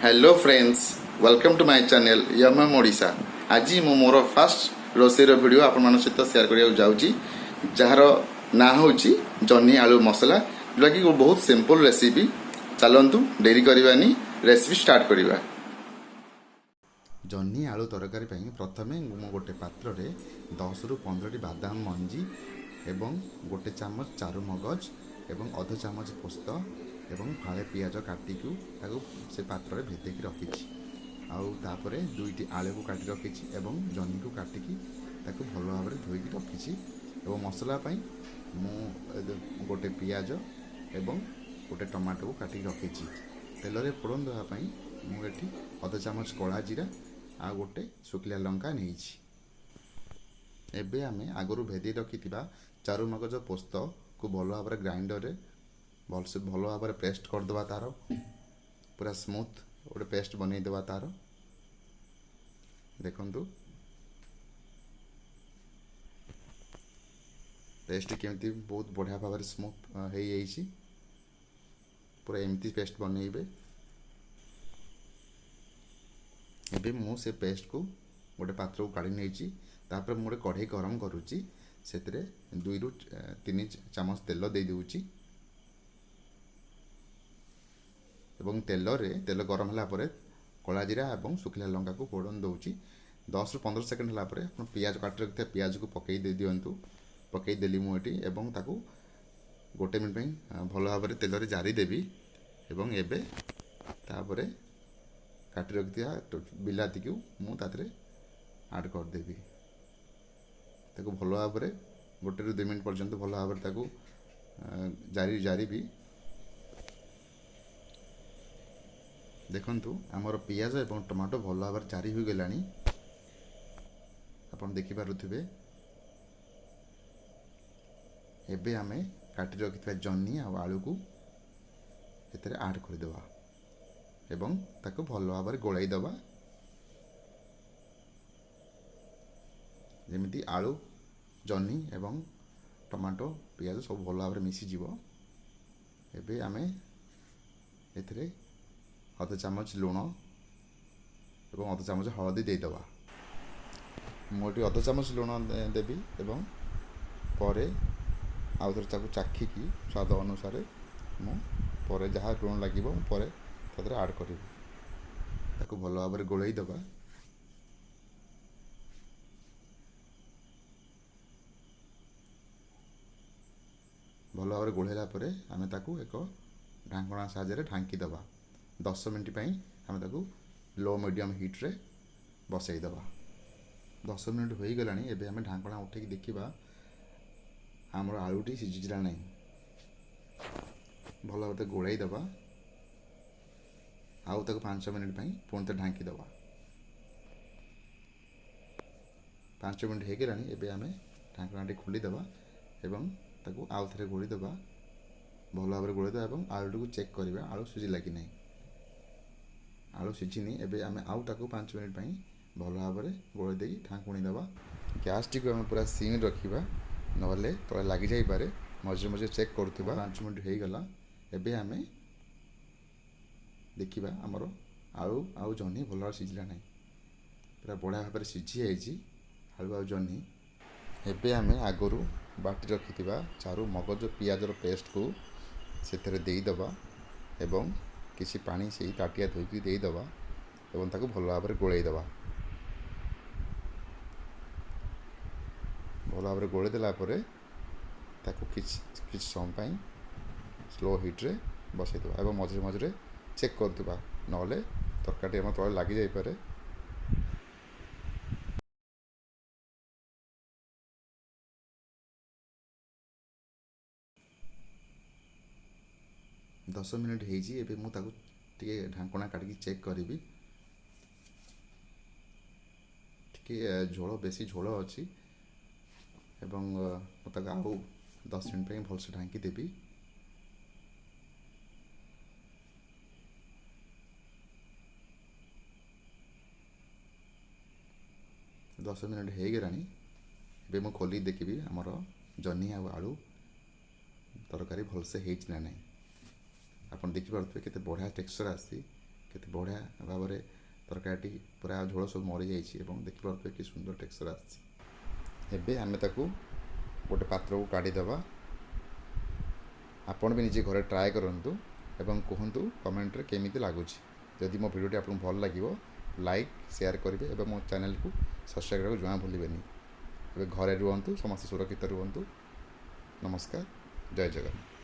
Hello friends, welcome to my channel Yum Odisha. ଆଜି ମୁଁ ମୋର ଫାଷ୍ଟ ରୋଷେଇର ଭିଡ଼ିଓ ଆପଣମାନଙ୍କ ସହିତ ସେୟାର କରିବାକୁ ଯାଉଛି, ଯାହାର ନାଁ ହେଉଛି ଜହ୍ନି ଆଳୁ ମସଲା, ଯେଉଁଟାକି ବହୁତ ସିମ୍ପଲ୍ ରେସିପି। ଚାଲନ୍ତୁ, ଡେରି କରିବାନି, ରେସିପି ଷ୍ଟାର୍ଟ କରିବା। ଜହ୍ନି ଆଳୁ ତରକାରୀ ପାଇଁ ପ୍ରଥମେ ମୁଁ ଗୋଟେ ପାତ୍ରରେ 10ରୁ 15ଟି ବାଦାମ ମଞ୍ଜି ଏବଂ ଗୋଟେ ଚାମଚ ଚାରୁମଗଜ ଏବଂ ଅଧ ଚାମଚ ପୋସ୍ତ ଏବଂ ଫାଳେ ପିଆଜ କାଟିକି ତାକୁ ସେ ପାତ୍ରରେ ଭେଦେଇକି ରଖିଛି। ଆଉ ତାପରେ ଦୁଇଟି ଆଳୁକୁ କାଟି ରଖିଛି ଏବଂ ଜହ୍ନିକୁ କାଟିକି ତାକୁ ଭଲ ଭାବରେ ଧୋଇକି ରଖିଛି। ଏବଂ ମସଲା ପାଇଁ ମୁଁ ଗୋଟେ ପିଆଜ ଏବଂ ଗୋଟେ ଟମାଟୋକୁ କାଟିକି ରଖିଛି। ତେଲରେ ଫୋଡ଼ନ ଦେବା ପାଇଁ ମୁଁ ଏଠି ଅଧ ଚାମଚ କଳା ଜିରା ଆଉ ଗୋଟେ ଶୁଖିଲା ଲଙ୍କା ନେଇଛି। ଏବେ ଆମେ ଆଗରୁ ଭେଦେଇ ରଖିଥିବା ଚାରୁମଗଜ ପୋସ୍ତକୁ ଭଲ ଭାବରେ ଗ୍ରାଇଣ୍ଡରରେ ଭଲସେ ଭଲ ଭାବରେ ପେଷ୍ଟ କରିଦେବା। ତା'ର ପୁରା ସ୍ମୁଥ୍ ଗୋଟେ ପେଷ୍ଟ ବନେଇଦେବା ତା'ର। ଦେଖନ୍ତୁ, ପେଷ୍ଟ କେମିତି ବହୁତ ବଢ଼ିଆ ଭାବରେ ସ୍ମୁଥ୍ ହେଇଯାଇଛି। ପୁରା ଏମିତି ପେଷ୍ଟ ବନେଇବେ। ଏବେ ମୁଁ ସେ ପେଷ୍ଟକୁ ଗୋଟେ ପାତ୍ରକୁ କାଢ଼ି ନେଇଛି। ତାପରେ ମୁଁ ଗୋଟେ କଢ଼େଇ ଗରମ କରୁଛି। ସେଥିରେ 2ରୁ 3 ଚାମଚ ତେଲ ଦେଇଦେଉଛି ଏବଂ ତେଲରେ ତେଲ ଗରମ ହେଲା ପରେ କଳା ଜିରା ଏବଂ ଶୁଖିଲା ଲଙ୍କାକୁ ଫୋଡ଼ନ ଦେଉଛି। 10ରୁ 15 ସେକେଣ୍ଡ ହେଲା ପରେ ଆପଣ ପିଆଜ କାଟି ରଖିଥିବା ପିଆଜକୁ ପକାଇ ଦେଇ ଦିଅନ୍ତୁ। ପକାଇ ଦେଲି ମୁଁ ଏଠି ଏବଂ ତାକୁ ଗୋଟେ ମିନିଟ୍ ପାଇଁ ଭଲ ଭାବରେ ତେଲରେ ଜାରି ଦେବି। ଏବଂ ଏବେ ତାପରେ କାଟି ରଖିଥିବା ବିଲାତିକୁ ମୁଁ ତା ଦେହରେ ଆଡ଼୍ କରିଦେବି। ତାକୁ ଭଲ ଭାବରେ 1ରୁ 2 ମିନିଟ୍ ପର୍ଯ୍ୟନ୍ତ ଭଲ ଭାବରେ ତାକୁ ଜାରିବି। ଦେଖନ୍ତୁ, ଆମର ପିଆଜ ଏବଂ ଟମାଟୋ ଭଲ ଭାବରେ ଜାରି ହୋଇଗଲାଣି, ଆପଣ ଦେଖିପାରୁଥିବେ। ଏବେ ଆମେ କାଟି ରଖିଥିବା ଜହ୍ନି ଆଉ ଆଳୁକୁ ଏଥିରେ ଆଡ଼୍ କରିଦେବା ଏବଂ ତାକୁ ଭଲ ଭାବରେ ଗୋଳାଇ ଦେବା, ଯେମିତି ଆଳୁ, ଜହ୍ନି ଏବଂ ଟମାଟୋ, ପିଆଜ ସବୁ ଭଲ ଭାବରେ ମିଶିଯିବ। ଏବେ ଆମେ ଏଥିରେ ଅଧ ଚାମଚ ଲୁଣ ଏବଂ ଅଧ ଚାମଚ ହଳଦୀ ଦେଇଦେବା। ମୁଁ ଏଠି ଅଧ ଚାମଚ ଲୁଣ ଦେବି ଏବଂ ପରେ ଆଉ ଥରେ ତାକୁ ଚାଖିକି ସ୍ୱାଦ ଅନୁସାରେ ମୁଁ ପରେ ଯାହା ଲୁଣ ଲାଗିବ ମୁଁ ପରେ ତା ଦେହରେ ଆଡ଼୍ କରିବି। ତାକୁ ଭଲ ଭାବରେ ଗୋଳେଇ ଦେବା। ଭଲ ଭାବରେ ଗୋଳେଇଲା ପରେ ଆମେ ତାକୁ ଏକ ଢାଙ୍କଣା ସାହାଯ୍ୟରେ ଢାଙ୍କି ଦେବା। 10 ମିନିଟ୍ ପାଇଁ ଆମେ ତାକୁ ଲୋ ମିଡ଼ିୟମ୍ ହିଟ୍ରେ ବସେଇ ଦେବା। 10 ମିନିଟ୍ ହୋଇଗଲାଣି। ଏବେ ଆମେ ଢାଙ୍କଣା ଉଠେଇକି ଦେଖିବା ଆମର ଆଳୁଟି ସିଝିଛି ନା ନାହିଁ। ଭଲ ଭାବରେ ଗୋଳେଇ ଦେବା ଆଉ ତାକୁ 5 ମିନିଟ୍ ପାଇଁ ପୁଣି ଥରେ ଢାଙ୍କି ଦେବା। 5 ମିନିଟ୍ ହେଇଗଲାଣି। ଏବେ ଆମେ ଢାଙ୍କଣାଟି ଖୋଲିଦେବା ଏବଂ ତାକୁ ଆଉ ଥରେ ଗୋଳେଇ ଦେବା। ଭଲ ଭାବରେ ଗୋଳେଇ ଦେବା ଏବଂ ଆଳୁଟିକୁ ଚେକ୍ କରିବା ଆଳୁ ସିଝିଲା କି ନାହିଁ। ଆଳୁ ସିଝିନି। ଏବେ ଆମେ ଆଉ ତାକୁ 5 ମିନିଟ୍ ପାଇଁ ଭଲ ଭାବରେ ଗୋଳେଇ ଦେଇ ଢାଙ୍କୁଣି ଦେବା। ଗ୍ୟାସ୍ଟିକୁ ଆମେ ପୁରା ସିମ୍ ରଖିବା, ନହେଲେ ତଳେ ଲାଗିଯାଇପାରେ। ମଝିରେ ମଝିରେ ଚେକ୍ କରୁଥିବା। 5 ମିନିଟ୍ ହେଇଗଲା। ଏବେ ଆମେ ଦେଖିବା ଆମର ଆଳୁ ଆଉ ଜହ୍ନି ଭଲ ଭାବରେ ସିଝିଲା ନାହିଁ। ପୁରା ବଢ଼ିଆ ଭାବରେ ସିଝି ଯାଇଛି ଆଳୁ ଆଉ ଜହ୍ନି। ଏବେ ଆମେ ଆଗରୁ ବାଟି ରଖିଥିବା ଚାରୁ ମଗଜ ପିଆଜର ପେଷ୍ଟକୁ ସେଥିରେ ଦେଇଦେବା ଏବଂ କିଛି ପାଣି ସେଇ ତାଟିଆ ଧୋଇକି ଦେଇଦେବା ଏବଂ ତାକୁ ଭଲ ଭାବରେ ଗୋଳେଇ ଦେବା। ଭଲ ଭାବରେ ଗୋଳେଇ ଦେଲା ପରେ ତାକୁ କିଛି କିଛି ସମୟ ପାଇଁ ସ୍ଲୋ ହିଟ୍ରେ ବସେଇଦେବା ଏବଂ ମଝିରେ ମଝିରେ ଚେକ୍ କରୁଥିବା, ନହେଲେ ତରକାରୀଟି ଆମ ତଳେ ଲାଗିଯାଇପାରେ। 10 ମିନିଟ୍ ହେଇଛି। ଏବେ ମୁଁ ତାକୁ ଟିକେ ଢାଙ୍କଣା କାଢ଼ିକି ଚେକ୍ କରିବି। ଟିକେ ଝୋଳ, ବେଶୀ ଝୋଳ ଅଛି ଏବଂ ମୁଁ ତାକୁ ଆଉ 10 ମିନିଟ୍ ପାଇଁ ଭଲସେ ଢାଙ୍କି ଦେବି। 10 ମିନିଟ୍ ହେଇଗଲାଣି। ଏବେ ମୁଁ ଖୋଲିକି ଦେଖିବି ଆମର ଜହ୍ନି ଆଉ ଆଳୁ ତରକାରୀ ଭଲସେ ହେଇଛି ନା ନାହିଁ। ଆପଣ ଦେଖିପାରୁଥିବେ କେତେ ବଢ଼ିଆ ଟେକ୍ସଚର୍ ଆସିଛି, କେତେ କେତେ ବଢ଼ିଆ ଭାବରେ ତରକାରୀଟି ପୁରା ଝୋଳ ସବୁ ମରିଯାଇଛି ଏବଂ ଦେଖିପାରୁଥିବେ କି ସୁନ୍ଦର ଟେକ୍ସଚର୍ ଆସିଛି। ଏବେ ଆମେ ତାକୁ ଗୋଟେ ପାତ୍ରକୁ କାଢ଼ିଦେବା। ଆପଣ ବି ନିଜେ ଘରେ ଟ୍ରାଏ କରନ୍ତୁ ଏବଂ କୁହନ୍ତୁ କମେଣ୍ଟରେ କେମିତି ଲାଗୁଛି। ଯଦି ମୋ ଭିଡ଼ିଓଟି ଆପଣଙ୍କୁ ଭଲ ଲାଗିବ, ଲାଇକ୍ ସେୟାର କରିବେ ଏବଂ ମୋ ଚ୍ୟାନେଲକୁ ସବସ୍କ୍ରାଇବ୍ କରିବାକୁ ଜମା ଭୁଲିବେନି। ଏବେ ଘରେ ରୁହନ୍ତୁ, ସମସ୍ତେ ସୁରକ୍ଷିତ ରୁହନ୍ତୁ। ନମସ୍କାର, ଜୟ ଜଗନ୍ନାଥ।